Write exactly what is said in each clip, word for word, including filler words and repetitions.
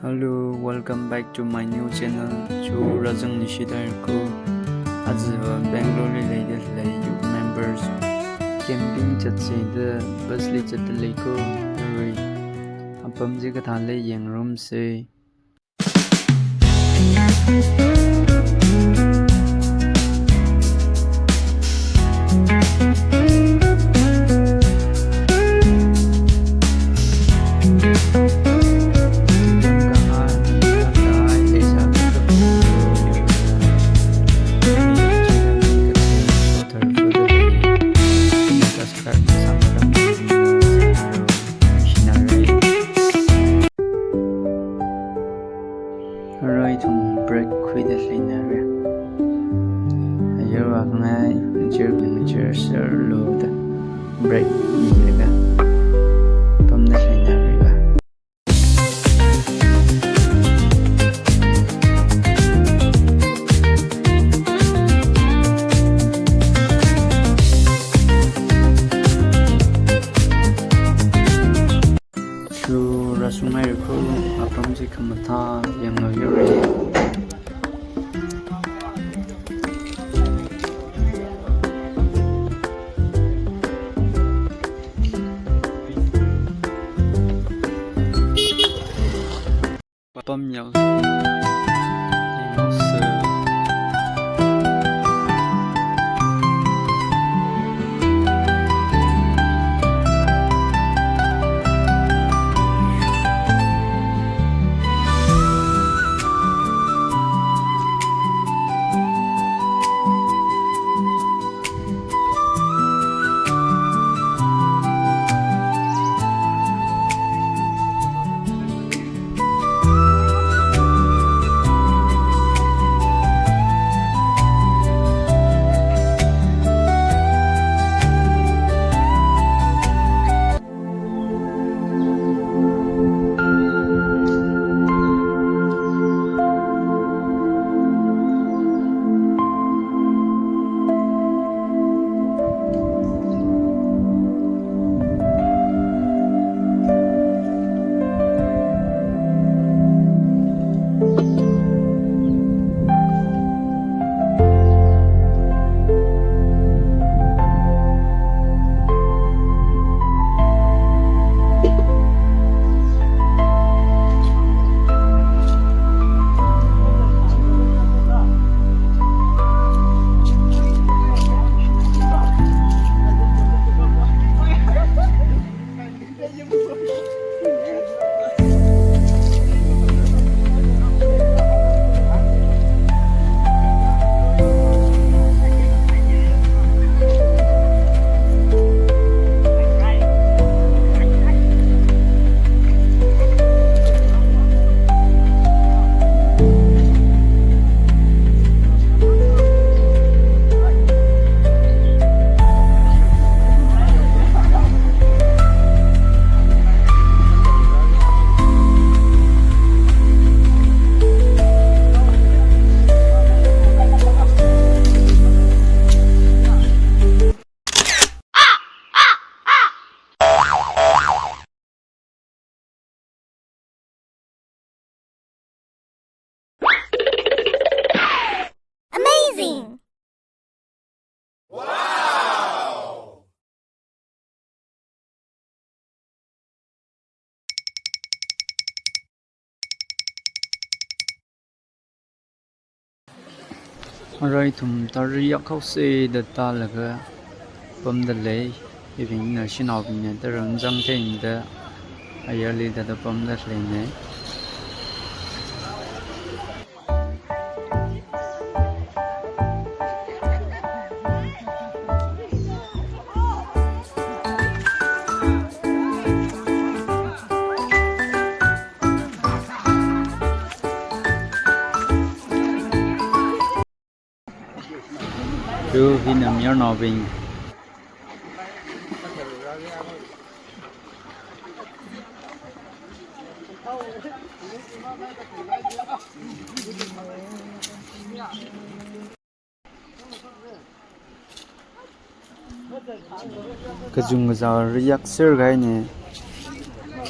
Hello, welcome back to my new channel. Chu Razang Nishida ko. Aja va Bangalore li leida lei youth members camping chatse da bus li chatda lei ko. Arui apam chi kathā lei yangrumse. Arui ithum break khuida leinara. Ayar vākhangai, nature, nature serlu da break milaga pamda leinara. Chu rāshunghaira ko, apam chi khamathā yanglu yore. Pam yao. Amazing! Wow! Arui ithum tari yakhaose da tālaga pamda lei. Iving naoshinao bingna tara zangtheida ayarli da da pamda leina. Chu hina mayarnaobing. Kachungkha react serkahaina.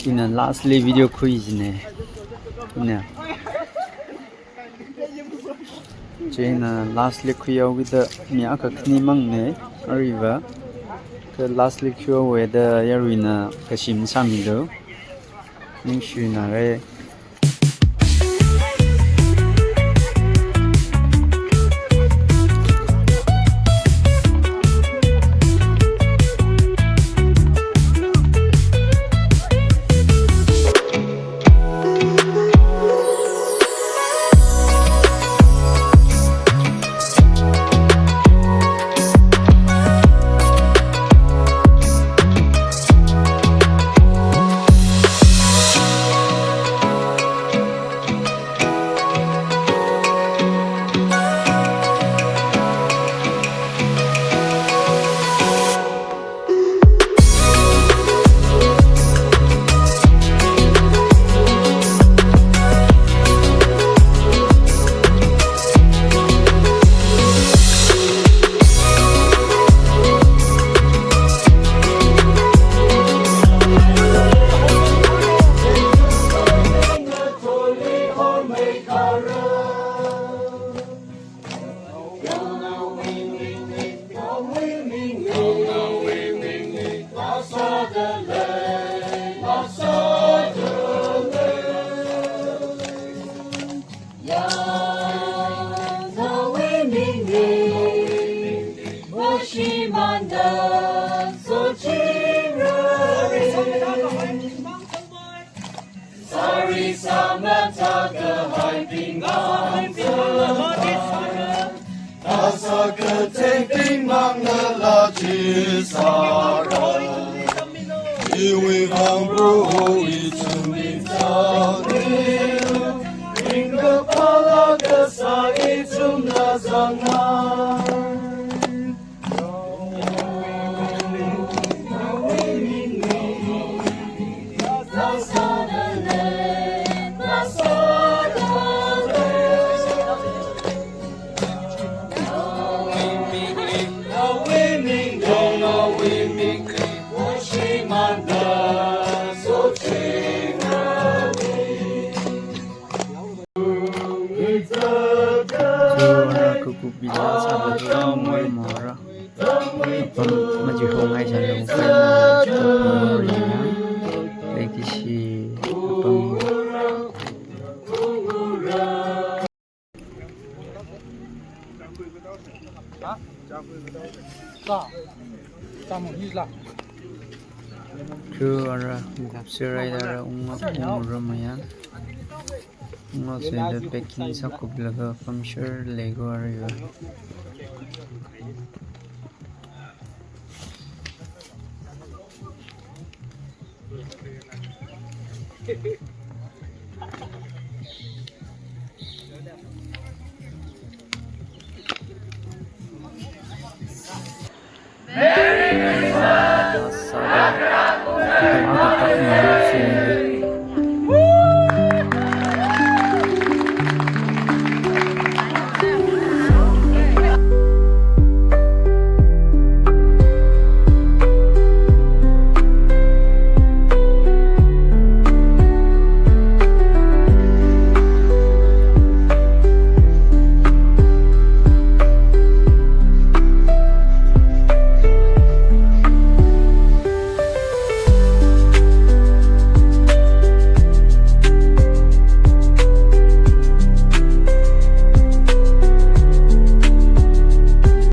Ina lastly video khuijina. Ne. Chieina last li khuihaokida mi akha khani mangne, aruiva. Kha last li khuihaowe da yaruina kashim sāmilu. Ningshinare. Sari samata kahai pingam sara, asa katei pingmang nala chi sara. Iwui vang Proho ithum mitsangni, ringkapha la kasā ithumna zangngai. Kha ara kakupli sālaga mora mora. Apam majihaongai sālaga kaina. Leikashi apam. Kha ara kupserhaida ara unga ungura maya. Unga sāda packing sākuplaga puncture leigo aruiva.